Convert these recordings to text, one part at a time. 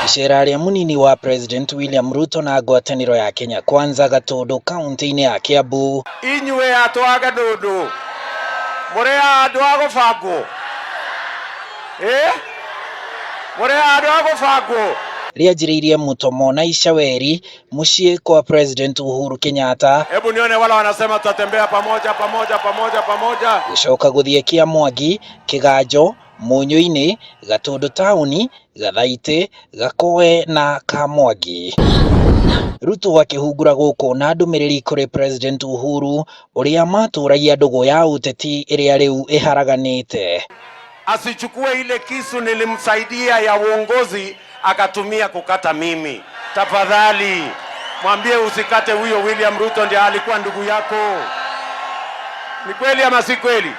Icera rĩa munini wa President William Ruto na ngwatanĩro ya Kenya Kwanza Gatũndũ kaunti-inĩ ya Kiambu. Inyuĩ andũ a Gatũndũ mũrĩ andũ a gũbangwo, ĩ mũrĩ andũ a gũbangwo. Rĩanjĩrĩirie Mutomo na Icaweri mũciĩ kwa President Uhuru Kenyatta. Hebu nione wala wanasema tutatembea pamoja pamoja pamoja pamoja. Gũcoka gũthiĩ Kĩamwangi, Kĩganjo, Munyũ-inĩ, Gatũndũ taũni, Gathaitĩ, Gakoe na Kamwangi. Ruto akĩhungura gũkũ na ndũmĩrĩri kũrĩ President Uhuru ũrĩa matũragia ndũgũ ya ũteti ĩrĩa rĩu ĩharaganĩte. Asichukue ile kisu nilimsaidia ya uongozi akatumia kukata mimi. Tafadhali mwambie usikate huyo William Ruto, ndiye alikuwa ndugu yako. Ni kweli ama si kweli?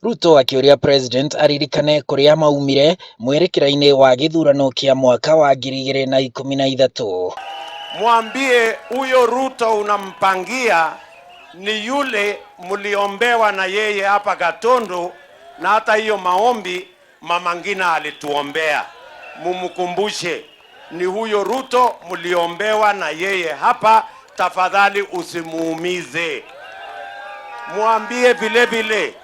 Ruto akĩũria President aririkane kũrĩa maumire mwerekera-inĩ wa gĩthurano kĩa mwaka wa 2013. Mwambie huyo Ruto unampangia ni yule mliombewa na yeye hapa Gatundu, na hata hiyo maombi Mama Ngina alituombea. Mumkumbushe ni huyo Ruto mliombewa na yeye hapa, tafadhali usimuumize. Mwambie vile vile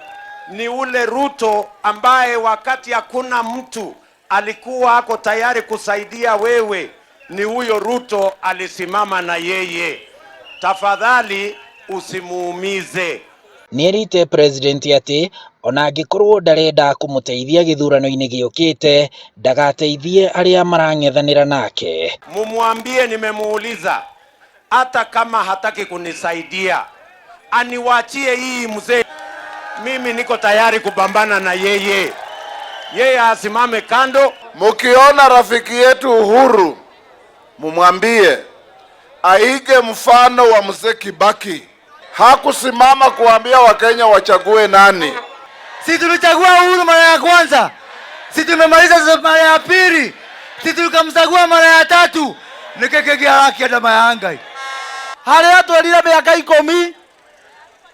ni ule Ruto ambaye wakati hakuna mtu alikuwa ako tayari kusaidia wewe, ni huyo Ruto alisimama na yeye. Tafadhali usimuumize. Nĩerĩte President atĩ ona angĩkorwo ndarenda kũmũteithia gĩthurano-inĩ gĩũkĩte ndagateithie arĩa marang'ethanĩra nake. Mumwambie nimemuuliza, hata kama hataki kunisaidia aniwachie hii mzee. Mimi niko tayari kupambana na yeye, yeye asimame kando. Mukiona rafiki yetu Uhuru, mumwambie aige mfano wa mzee Kibaki. Hakusimama kuambia Wakenya wachague nani. Si tulichagua Uhuru mara ya kwanza, si tumemaliza mara ya pili, si tukamchagua mara ya tatu. Nĩkĩ kĩngĩ ya Ngai harĩa twerire mĩaka 10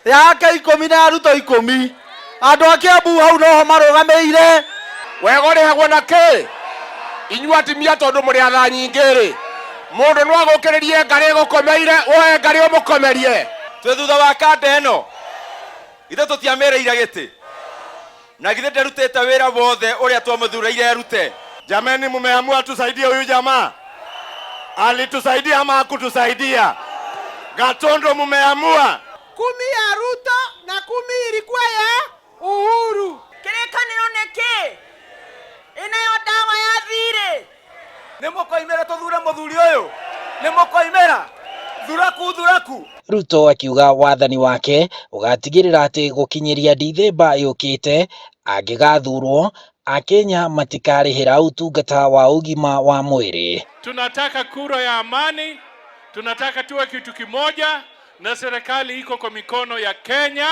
yake 10 na ya Ruto 10, andũ a Kiambu hau noho marũgamĩire. Wega ũrĩhagwo na kĩ? Inyuĩ atimia tondũ mũrĩ atha nyingĩ rĩ, mũndũ no agũkĩrĩrie ngarĩ ĩgũkomeire, woe ngarĩ ũmũkomerie. Twĩ thutha wa kanda ĩno, ithe tũtiamĩrĩire gĩtĩ na githĩ ndarutĩte wĩra wothe ũrĩa twamũthureire arute. Jameni, mumeamua tusaidie huyu jamaa? Alitusaidia ama hakutusaidia? Gatundu, mumeamua 10 ya Ruto na 10 ilikuwa ya Uhuru. Kĩrĩkanĩro nĩ kĩ? Ĩnayo ndawa ya thirĩ. Nĩ mũkoimĩra tũthure mũthuri ũyũ, nĩ mũkoimĩra thuraku thuraku. Ruto akiuga wathani wake ũgatigĩrĩra atĩ gũkinyĩria Dithemba yũkĩte angĩgathurwo Akenya matikarĩhĩra ũtungata wa ũgima wa mwĩrĩ. Tunataka kura ya amani, tunataka tuwe kitu kimoja na serikali iko kwa mikono ya Kenya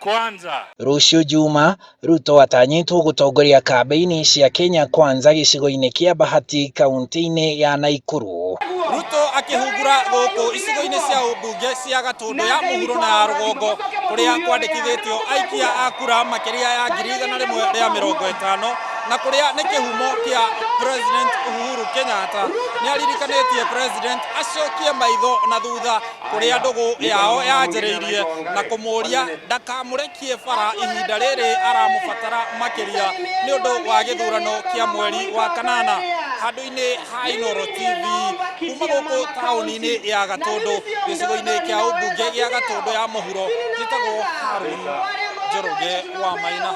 Kwanza. Rũciũ Juma, Ruto atanyĩtwo gũtongoria kambĩini cia Kenya Kwanza gĩcigo-inĩ kĩa Bahati kaunti-inĩ ya Naikuru. Ruto akĩhungura gũkũ icigo-inĩ cia ũmbunge cia Gatũndũ ya mũhuro na ya rũgongo kũrĩa kwandĩkithĩtio aikia a kura makĩria ya 150,000 na kũrĩa nĩ kĩhumo kĩa President Uhuru Kenyatta. Nĩ aririkanĩtie President acokie maitho na thutha kũrĩa ndũgũ yao yanjĩrĩirie na kũmũria ndakamũrekie bara ihinda rĩrĩ aramũbatara makĩria nĩ ũndũ wa gĩthurano kĩa mweri wa kanana. Handũ-inĩ ha Inooro TV kuma gũkũ taũni-inĩ ya Gatũndũ gĩcigo-inĩ kĩa ũmbunge gĩa Gatũndũ ya mũhuro, njĩtagwo Harun Njoroge wa Maina.